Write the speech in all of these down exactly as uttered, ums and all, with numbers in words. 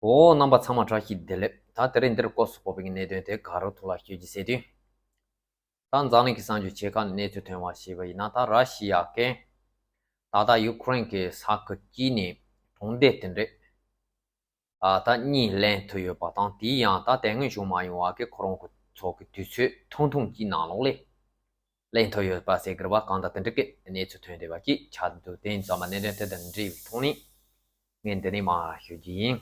འོ། རྣམ་པ་ཚང་མ་བཀྲ་ཤིས་བདེ་ལེགས། ད་དེ་རིང་འདིར་སྐོར་སུ་སྤོ་བའི་གནད་དོན་དེ་ག་རུ་ཐུགས་ལ་སྐྱོད་ཀྱི་ཟེར་དུས། ད་འཛམ་གླིང་གི་གསར་འགྱུར་ཆེ་ཁག་ནས་གནས་ཚུལ་ཐོན་པ་ཞིག་ཡིན་ན། ད་ར་ཤི་ཡ་གིས་ད་ལྟ་ཡུ་ཁུ་རེན་གྱི་ས་ཁུལ་གཅིག་ནས་གྲོང་སྡེ་དེ་འདྲས་ཨ་ད་གཉིས་ལེན་ཐུབ་ཡོད་པ་དང་། དེའི་ཡང་ད་དེ་སྔོན་བྱུང་མ་མྱོང་བ་གི་ཁོ་རང་གི་ཚོ་གི་དུས་ཚོད་ཐུང་ཐུང་གཅིག་ནང་ལོགས་ལས་ལེན་ཐུབ་ཡོད་པ་ཟེར་གི་རེད་བ། གང་ལྟར་དེ་འདྲ་གི་གནས་ཚུལ་ཐོན་བསྡད་པ་ཅིག་ཆགས་འདུག་དེ་ཡིན་ཙང་མ་གནད་དོན་དེ་དང་འབྲེལ་བའི་ཐོག་ནས་ངས་འདི་ནས་མར་ཞུ་རྒྱུ་ཡིན།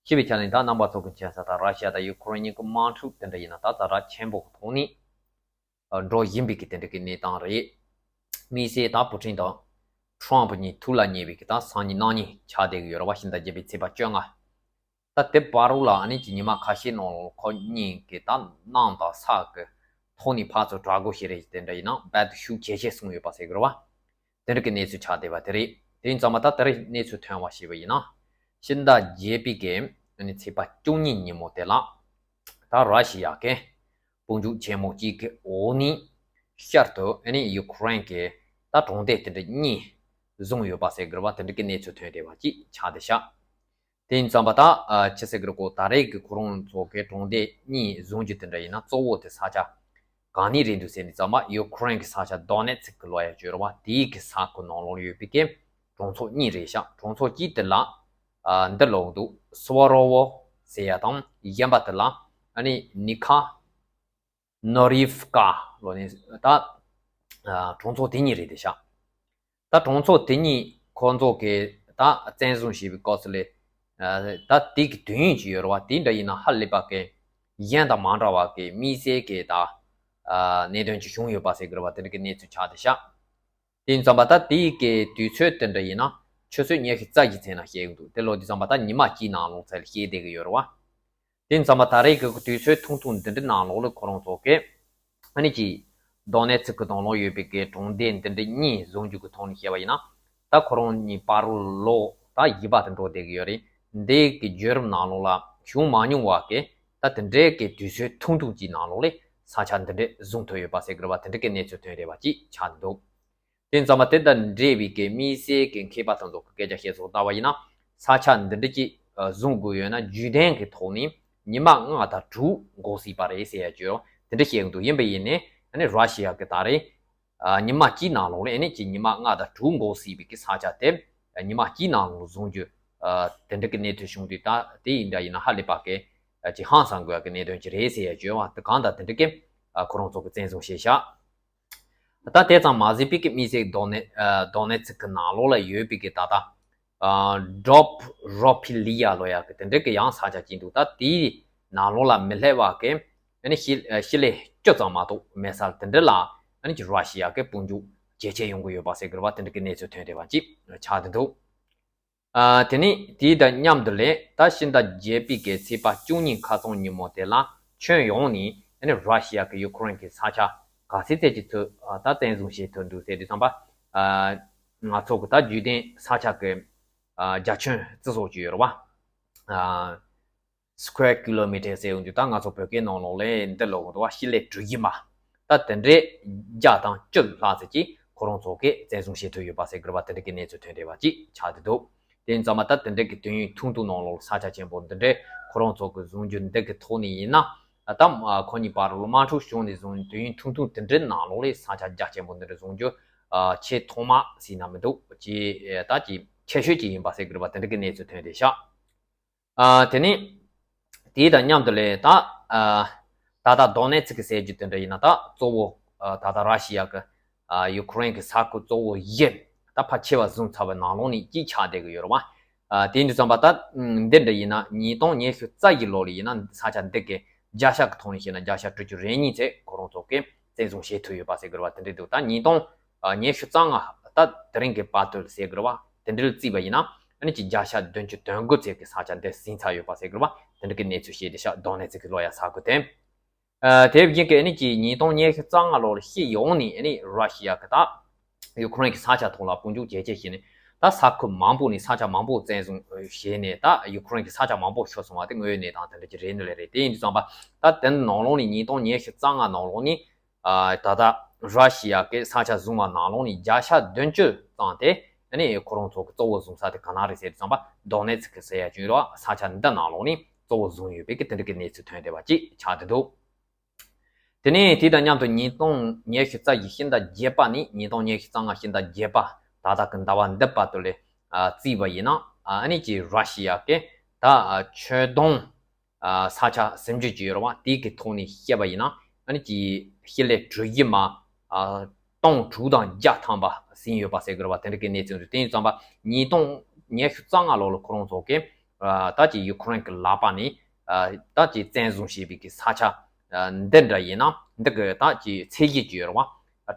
ཞུས་པའི་ཆ་ནས་ད་རྣམ་པ་ཚོ་གི་མཁྱེན་གསལ་ལྟར་ར་ཤི་ཡ་དང་ཡུ་ཁུ་རེན་གཉིས་ཀྱི་དམག་འཁྲུག་དེ་འདྲ་ཡིན་ན་ད་ཛ་དྲག་ཆེན་པོ་གི་ཐོག་ནས་འགྲོ་བཞིན་པའི་གི་དེ་འདྲ་གི་གནས་སྟངས་རེད། དམིགས་བསལ་ད་པུ་ཊིན་དང་ཁྲོམ་ཕུ་གཉིས་ཐུགས་ལ་ཉེ་བའི་གི་ད་སང་ཉིན་གནངས་ཉིན་ཆགས་བསྡད་གི་ཡོད་རེད་བ། ཕྱི་ཟླ་བརྒྱད་པའི་ཚེས་པ་བཅོ་ལྔ། ད་དེ་བར་དུ་ལ་ཨ་ནི་གི་ཉི་མ་ཁ་ཤས་ནང་ལོགས་ཁོ་གཉིས་ཀྱི་ད་གནམ་དང་ས་གི་ཐོག་ནས་ཕར་ཚུར་དྲག་རྒོལ་བྱེད་རེས་དེ་འདྲ་ཡིན་ན་རྦད་དེ་ཤུགས་ཇེ་ཆེ་སོང་ཡོད་པ་ཟེར་གི་རེད་བ། དེ་འདྲ་གི་གནས་ཚུལ་ཆགས་བསྡད་པ་དེ་རེད། དེ་ཡིན་ཙང་མ་ད་དེ་རིང་གནས་ཚུལ་ཐོན་པ་ཞིག་ཡིན་ན། ཕྱི་ཟླ་བརྒྱད་པའི་གི་ཨ་ནི་ཚེས་པ་བཅུ་གཉིས་ཉིན་མོ་དེ་ལ། ད་ར་ཤི་ཡ་གི་དཔུང་འཇུག་ཆེན་མོ་གཅིག་གི་འོག་ནས་ཤར་དུ་ཨ་ནི་ཡུ་ཁུ་རེན་གྱི་ད་གྲོང་སྡེ་དེ་འདྲ་གཉིས་བཟུང་ཡོད་པ་ཟེར་གི་རེད་བ། དེ་འདྲ་གི་གནས་ཚུལ་ཐོན་བསྡད་པ་ཅིག་ཆགས་བསྡད་ཤག་དེ་ཡིན་ཙང་མ་ད་ཨ་ཅི་ཟེར་གི་རེད་གོ། ད་རེས་ཀྱི་ཁོ་རང་ཚོ་གི་གྲོང་སྡེ་གཉིས་བཟུང་རྒྱུ་དེ་འདྲ་ཡིན་ན་གཙོ་བོ་དེ་ས་ཆ་གང་ནས་རེད་འདུག་ཟེར་ནས་ཙམ་པ་ཡུ་ཁུ་རེན་གྱི་ས་ཆ་དོ་ནེ་ཚིག་གི་ལོ་ཡ་བརྗོད་རེད་བ། དེའི་གི་ས་ཁུལ་ནང་ལོགས་ཡོད་པའི་གི་གྲོང་ཚོ་གཉིས་རེད་ཤག་གྲོང་ཚོ་གཅིག་དེ་ལ་ཨ་འདི་ལབ་འདུག་སི་ཝ་རོ་ཝོ་ཟེར་ཡ་དང་། གཞན་པ་དེ་ལ་ཨ་ནི་ནི་ཁ་ནོ་རི་ཧྥི་ཀ་ལབ་ནས་ད་ཨ་གྲོང་ཚོ་དེ་གཉིས་རེད་དེ་ཤག་ད་གྲོང་ཚོ་དེ་གཉིས་ཁོ་ཚོ་གིས་ད་བཙན་བཟུང་བྱས་པའི་སྐབས་སུ་ལས། ཨ་ད་དེ་གི་དུས་ཡུན་ཅིག་ཡོད་རེད་བ། དེ་འདྲ་ཡིན་ན་ཧ་ལས་པ་གི་གཞན་དང་མ་འདྲ་བ་གི་དམིགས་བསལ་གི་ད་ཨ་གནད་དོན་ཅིག་བྱུང་ཡོད་པ་ཟེར་གི་རེད་བ། དེ་འདྲ་གི་གནས་ཚུལ་ཆགས་བསྡད་ཤག་དེ་ཡིན་ཙང་མ་ད་དེ་གི་དུས་ཚོད་དེ་འདྲ་ཡིན་ན་ཆུ་ཚོད་ཉི་ཤུ་རྩ་བཞི་ཚད་ན་བཤད་གི་འདུག་དེ་ལོ་དེ་ཙམ་པ་ད་ཉི་མ་གཅིག་ནང་ལོགས་ཚད་ལ་བཤད་བསྡད་གི་ཡོད་རེད་བ། དེ་ཙམ་པ་ད་རེས་ཀྱི་དུས་ཚོད་ཐུང་ཐུང་འདི་འདྲའི་ནང་ལོགས་ལ་ཁོ་རང་ཚོ་གིས་ཨ་ནི་ཀྱི་དོ་ནེ་ཚིག་གི་ནང་ལོགས་ཡོད་པའི་གི་གྲོང་སྡེ་འདི་འདྲ་གཉིས་བཟུང་རྒྱུ་གི་ཐོག་ནས་བཤད་པ་ཡིན་ན། ད་ཁོ་རང་གཉིས་བར་ལོ་ད་བཞི་པ་དེ་འགྲོ་བསྡད་ཀྱི་ཡོད་རེད། འདི་གི་བརྒྱུད་རིམ་ནང་ལོགས་ལ་བྱུང་མ་མྱོང་བ་གི་ད་དེ་འདྲའི་གི་དུས་ཚོད་ཐུང་ཐུང་ཅིག་ནང་ལོགས་ལ་ས་ཆ་འདི་འདྲ་བཟུང་ཐུབ་ཡོད་པ་ཟེར་གི་རེད་བ། དེ་འདྲ་གི་གནས་ཚུལ་ཐོན་བསྡད་པ་ཅིག་ཆགས་འདུག་དེ་ཙམ་པ་དེ་དང་འབྲེལ་བའི་གི་དམིགས་བསལ་གི་མཁས་པ་དང་ཚོགས་ཀྱི་སྐད་ཆ་བཤད་སོགས་ལྟ་བ་ཡིན་ན། ས་ཆ་འདི་འདྲ་ཅིག་བཟུང་དགོས་ཡོད་ན་བརྒྱུད་ལྡན་གི་ཐོག་ནས་ཉི་མ་ལྔ་དང་དྲུག་འགོར་སྲིད་པ་རེད་ཟེར་ཡ་ཅིག་ཡོད། དེ་འདྲ་བཤད་གི་འདུག་ཡིན་པ་ཡིན་ནའི་ཨ་ནི་ར་ཤི་ཡ་གི་ད་རེས་ཉི་མ་གཅིག་ནང་ལོགས་ལ་ཨ་ནི་ཅིག་ཉི་མ་ལྔ་དང་དྲུག་འགོར་སྲིད་པའི་གི་ས་ཆ་དེ་ཉི་མ་གཅིག་ནང་ལོགས་བཟུང་རྒྱུ་དེ་འདྲ་གི་གནས་ཚུལ་བྱུང་དུས། ད་དེ་ཡིན་འདྲ་ཡིན་ན་ཧ་ལས་པ་གི་ཅིག་ཧང་སང་དགོས་ཡ་གི་གནད་དོན་ཅིག་རེད་ཟེར་ཡ་ཅིག་ཡོད་བ། དེ་གང་ལྟར་དེ་འདྲ་གི་ཁོ་རང་ཚོ་གི་བཙན་བཟུང་བྱས་ཤག་ད་དེ་ཙམ་མ་ཟད་པའི་གི་དམིགས་བསལ་དོ་ནེ་ཨ་དོ་ནེ་ཚིག་གི་ནང་ལོགས་ལ་ཡོད་པའི་གི་ད་ལྟ་ཨ་ཌོབ་རོ་ཕི་ལི་ཡ་ལབ་ཡ་གི་དེ་འདྲ་གི་ཡང་ས་ཆ་ཅིག་འདུག་ད་དེའི་ནང་ལོགས་ལ་མི་སླེབས་པ་གི་ཨ་ནི་ཞི་ཨ་ཞི་ལི་བཅུ་ཙམ་མ་གཏོགས་མེད་ས་དེ་འདྲ་ལ་ཨ་ནི་ཅིག་ར་ཤི་ཡ་གི་དཔུང་འཇུག་ཇེ་ཆེ་ཡོང་གི་ཡོད་པ་ཟེར་གི་རེད་བ། དེ་འདྲ་གི་གནས་ཚུལ་ཐོན་བསྡད་པ་ཅིག་ཆགས་བསྡད་འདུག་ཨ་དེ་ནས་དེའི་དང་མཉམ་དུ་ལས་ད་ཕྱི་ཟླ་བརྒྱད་པའི་གི་ཚེས་པ་བཅུ་གཉིས་ཁ་སང་ཉིན་མོ་དེ་ལ་ཁྱོན་ཡོངས་ནས་ཨ་ནི་ར་ཤི་ཡ་གི་ཡུ་ཁུ་རེན་གི་ས་ཆ་ག་ཚད་ཚད་ཀྱི་ཚོད་ཨ་ད་བཙན་བཟུང་བྱེད་ཐུབ་འདུག་ཟེར་དུས་ཙམ་པ། ཨ་ང་ཚོ་གི་ད་བརྒྱུད་ལྡན་ས་ཆ་གི་ཨ་རྒྱ་ཁྱོན་བརྩི་སྲོལ་ཅིག་ཡོད་རེད་བ། ཨ་སི་ཀུ་ཝེར་ཀི་ལོ་མི་ཊར་ཟེར་ཡོང་དུས་ད་ང་ཚོ་བོད་སྐད་ནང་ལོགས་ལ་འདི་ལབ་དགོས་འདུག་བ། ཞི་ལི་གྲུ་བཞི་མ། ད་དེ་འདྲའི་བརྒྱ་དང་བཅུ་ལྷག་ཙམ་ཅིག་ཁོ་རང་ཚོ་གིས་བཙན་བཟུང་བྱེད་ཐུབ་ཡོད་པ་ཟེར་གི་རེད་བ། དེ་འདྲ་གི་གནས་ཚུལ་ཐོན་བསྡད་པ་ཅིག་ཆགས་བསྡད་འདུག་དེ་ཡིན་ཙང་མ་ད་དེ་འདྲ་གི་དུས་ཡུན་ཐུང་ཐུང་ནང་ལོགས་ལ་ས་ཆ་ཆེན་པོ་འདི་འདྲའི་ཁོ་རང་ཚོ་གིས་བཟུང་རྒྱུ་འདི་གི་ཐོག་ནས་ཡིན་ན། ད་ཁོ་གཉིས་བར་ལ་དམག་འཁྲུག་བྱུང་ནས་བཟུང་དུས་ཡུན་ཐུང་ཐུང་དེ་འདྲའི་ནང་ལོགས་ལ་ས་ཆ་རྒྱ་ཆེན་པོ་འདི་འདྲ་བཟུང་རྒྱུ་ཆེས་ཐོག་མ་ཟེར་ན་མི་འདུག་ཅེས་ད་ཅིག་ཁྱད་ཆོས་ཅིག་ཡིན་པ་ཟེར་གི་རེད་བ། དེ་འདྲ་གི་གནས་ཚུལ་ཐོན་བསྡད་ཤག་ཨ་དེ་ནས་དེའི་དང་མཉམ་དུ་ལས་ད་ཨ་ད་ལྟ་དོ་ནེ་ཚིག་གི་ཟེར་རྒྱུ་དེ་འདྲ་ཡིན་ན། ད་གཙོ་བོ་ཨ་ད་ལྟ་ར་ཤི་ཡ་གི་ཨ་ཡུ་ཁུ་རེན་གི་ས་ཁུལ་གཙོ་བོ་བཞི་ད་ཕལ་ཆེ་བ་བཟུང་ཚར་བའི་ནང་ལོགས་ནས་གཅིག་ཆགས་བསྡད་ཀྱི་ཡོད་རེད་བ། ཨ་དེ་འདྲ་ཙམ་པ་ད་འདི་འདྲ་ཡིན་ན་ཉིས་སྟོང་ཉི་ཤུ་རྩ་བཞི་ལོ་ལ་ཡིན་ན་ས་ཆ་འདི་གི་བརྒྱ་ཆ་གི་ཐོག་ནས་བཤད་ན་བརྒྱ་ཆ་དྲུག་ཅུ་རེ་གཉིས་ཚད་ཁོ་རང་ཚོ་གིས་བཙན་བཟུང་བྱེད་ཐུབ་ཡོད་པ་ཟེར་གི་རེད་བ། དེ་འདྲ་འདུག་ད་ཉིས་སྟོང་ཨ་ཉི་ཤུ་རྩ་ལྔ་ད་དེ་རིང་གི་བར་དུ་ཟེར་གི་རེད་བ། དེ་འདྲ་ལ་བརྩིས་པ་ཡིན་ན་ཨ་ནི་ཅིག་བརྒྱ་ཆ་བདུན་ཅུ་དོན་དགུ་ཚད་ཀྱི་ས་ཆ་འདི་ཟིན་ཚར་ཡོད་པ་ཟེར་གི་རེད་བ། དེ་འདྲ་གི་གནས་ཚུལ་བཤད་བསྡད་ཤག་དོ་ནེ་ཚིག་གི་ལོ་ཡ་ས་ཁུལ་དེ། ཨ་དེ་བཞིན་གི་ཨ་ནི་ཅིག་ཉིས་སྟོང་ཉི་ཤུ་རྩ་ལྔ་ལོ་ལ་སྤྱི་ཡོངས་ནས་ཨ་ནི་ར་ཤི་ཡ་གི་ད་ཡུ་ཁུ་རེན་གི་ས་ཆ་ཐོག་ལ་དཔུང་འཇུག་ཇེ་ཆེ་བྱས་ནས་ད་ས་ཁུལ་མང་པོ་ནས་ས་ཆ་མང་པོ་བཙན་བཟུང་བྱས་ནས་ད་ཡུ་ཁུ་རེན་གི་ས་ཆ་མང་པོ་ཤོར་སོང་བ་དེ་དངོས་ཡོད་གནས་སྟངས་དེ་འདྲ་ཅིག་རེད་ནི་ལས་རེད། དེ་ཡིན་དུས་ཙམ་པ་ད་དེ་ནང་ལོགས་ནས་ཉིས་སྟོང་ཉི་ཤུ་རྩ་ལྔ་ནང་ལོགས་ནས་ཨ་ད་ལྟ་ར་ཤི་ཡ་གི་ས་ཆ་བཟུང་བ་ནང་ལོགས་ནས་བརྒྱ་ཆ་བདུན་ཅུ་ཙམ་དེ་ ཨ་ནི་ཁོ་རང་ཚོ་གི་གཙོ་བོ་བཟུང་ས་དེ་ག་ན་རེད་ཟེར་དུས་ཙམ་པ་Donetsk་ཟེར་ཡ་ཅིག་ཡོད་རེད་བ། ས་ཆ་འདི་ནང་ལོགས་ནས་གཙོ་བོ་བཟུང་ཡོད་པའི་གི་དེ་འདྲ་གི་གནས་ཚུལ་ཐོན་བསྡད་པ་ཅིག་ཆགས་བསྡད་འདུག་དེ་ནས་དེ་དང་མཉམ་དུ་ཉིས་སྟོང་ཉི་ཤུ་རྩ་བཞི་ཕྱི་ཟླ་བརྒྱད་པ་ནས་ཉིས་སྟོང་ཉི་ཤུ་རྩ་ལྔ་ཕྱི་ཟླ་བརྒྱད་པ་ད་ལྟ་གི་ཟླ་བ་འདི་བར་དུ་ལ་ཨ་བརྩིས་པ་ཡིན་ན། ཨ་ནི་ཅིག་ར་ཤི་ཡ་གི་ད་ཨ་ཆུ་དོང་ཨ་ས་ཆ་ཟིན་རྒྱུ་ཅིག་ཡོད་རེད་བ། དེ་གི་ཐོག་ནས་བཤད་པ་ཡིན་ན། ཨ་ནི་ཅིག་ཞི་ལི་གྲུ་བཞི་མ་ཨ་སྟོང་དྲུག་དང་བརྒྱ་ཐམ་པ་ཟིན་ཡོད་པ་ཟེར་གི་རེད་བ། དེ་འདྲ་གི་གནས་ཚུལ་འདུག་དེ་ཡིན་ཙམ་པ་ཉིས་སྟོང་ཉི་ཤུ་རྩ་ལྔ་ལོ་ལ་ཁོ་རང་ཚོ་གི་ཨ་ད་ཅིག་ཡུ་ཁུ་རེན་གི་ལག་པ་ནས་ཨ་ད་ཅིག་བཙན་བཟུང་བྱས་པའི་གི་ས་ཆ་ཨ་འདི་འདྲ་ཡིན་ན། འདི་གི་ད་ཅིག་ཚད་གཞི་ཅིག་ཡོད་རེད་བ།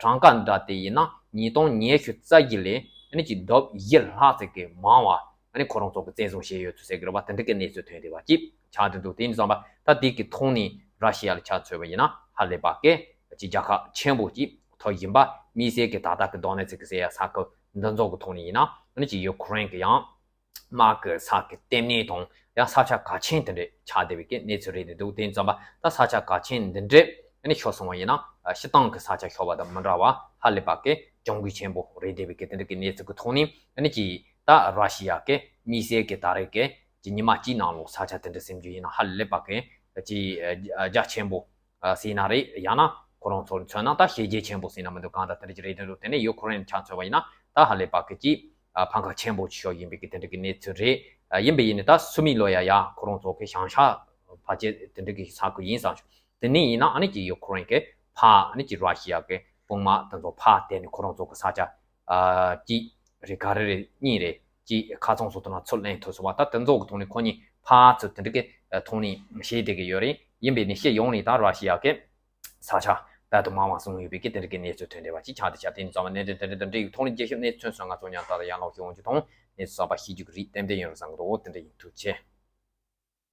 གྲངས་ཀ་འདྲ་དེ་ཡིན་ན་ཉིས་སྟོང་ཉི་ཤུ་རྩ་བཞི་ལས་ཨ་ནི་ཅིག་ལྡབ་བཞི་ལྷག་ཙམ་གི་མང་བ་ཨ་ནི་ཁོ་རང་ཚོ་གི་བཙན་བཟུང་བྱས་ཡོད་ཚུལ་ཟེར་གི་རེད་བ། དེ་འདྲ་གི་གནས་ཚུལ་ཐོན་བསྡད་པ་ཅིག་ཆགས་བསྡད་འདུག་དེ་ཡིན་ཙམ་པ་ད་དེ་གི་ཐོག་ནས་ར་ཤི་ཡ་ལ་ཆ་མཚོན་པ་ཡིན་ན་ཧ་ལས་པ་གི་ཅིག་རྒྱལ་ཁ་ཆེན་པོ་ཅིག་ཐོབ་བཞིན་པ། དམིགས་བསལ་གི་ད་ལྟ་གི་Donetsk་ཟེར་ཡ་ས་ཁུལ་འདི་ཚོ་གི་ཐོག་ནས་ཡིན་ན་ཨ་ནི་ཅིག་ཡུ་ཁུ་རེན་གི་ཡང་དམག་གི་ས་གི་ལྟེ་གནས་དང་ཡང་ས་ཆ་གལ་ཆེན་དེ་འདྲས་ཆགས་བསྡད་པའི་གི་གནས་ཚུལ་རེད་འདུག་དེ་ཡིན་ཙམ་པ་ད་ས་ཆ་གལ་ཆེན་འདི་འདྲས་ཨ་ནི་ཤོར་སོང་བ་ཡིན་ན། ཨ་སྤྱིར་བཏང་གི་ས་ཆ་ཤོར་བ་དང་མི་འདྲ་བ་ཧ་ལས་པ་གི་གྱོང་གུད་ཆེན་པོ་རེད་བསྡད་པའི་གི་དེ་འདྲ་གི་གནས་ཚུལ་གི་ཐོག་ནས། ཨ་ནི་ཅིག་ད་ར་ཤི་ཡ་གི་དམིགས་བསལ་གི་ད་རེས་གི་ཅིག་ཉི་མ་གཅིག་ནང་ལོགས་ས་ཆ་དེ་འདྲ་ཟིན་རྒྱུ་ཡིན་ན་ཧ་ལས་པ་གི་ཅིག་ཨ་རྒྱ་ཆེན་པོ་ཨ་ཟེར་ན་རེད། ཡང་ན་ཁོ་རང་ཚོར་མཚོན་ན་ད་བྱས་རྗེས་ཆེན་པོ་ཟེར་ན་མི་འདུག་གང་ལྟར་དེ་འདྲ་ཅིག་རེད་འདུག་དེ་ནས་ཡུ་ཁུ་རེན་ཆ་མཚོན་པ་ཡིན་ན་ད་ཧ་ལས་པ་གི་ཅིག་ཨ་ཕམ་ཁ་ཆེན་པོ་ཅིག་ཤོར་བཞིན་པའི་གི་དེ་འདྲ་གི་གནས་ཚུལ་རེད། ཨ་ཡིན་པ་ཡིན་ནའི་ད་སུ་མི་ལོ་ཡ་ཡ་ཁོ་རང་ཚོ་གི་བྱང་ཤར་ཕལ་ཆེར་དེ་འདྲ་གི་ས་ཁུལ་ཡིན་བསམ་བྱུང་། དེ་ནས་ཡིན་ན་ཨ་ནི་ཅིག་ཡུ་ཁུ་རེན་གི་ཕར་ཨ་ནི་ཅིག་ར་ཤི་ཡ་གི་དཔུང་དམག་དེ་ཚོ་ཕར་དེད་ནས་ཁོ་རང་ཚོ་གི་ས་ཆ་ཨ་གཅིག་རེད། ག་རེ་རེད། གཉིས་རེད། ཅིག་ཁ་ཚང་སོ་དོ་ན་ཚུར་ལེན་ཐུབ་སོང་བ། ད་དེ་ཚོ་གི་ཐོག་ནས་ཁོ་གཉིས་ཕར་ཚུར་དེ་འདྲ་གི་ཐོག་ནས་བྱས་བསྡད་ཀྱི་ཡོད་རེད། ཡིན་པས་ནི་སྤྱི་ཡོངས་ནས་ད་ར་ཤི་ཡ་གི་ས་ཆ་རྦད་དེ་མང་བ་བཟུང་ཡོད་པའི་གི་དེ་འདྲ་གི་གནས་ཚུལ་ཐོན་བསྡད་པ་ཅིག་ཆགས་བསྡད་ཤག་དེ་ནི་ཚང་མ་གནད་དོན་དེ་འདྲ་དེ་འདྲ་ཡི་ཐོག་ནས་རྒྱས་ཤོག་གནས་ཚུལ་སོང་། ང་ཚོ་མཉམ་དུ་ཡང་ལོག་ཤོག་འོང་རྒྱུ་དང་གནས་ཚུལ་གསར་པ་ཤེས་རྒྱུ་གི་རེད། ཏན་ཏན་ཡོད་རེད་བསམ་གི་འདུག་དེ་འདྲ་ཡིན། ཐུགས་རྗེ་ཆེ།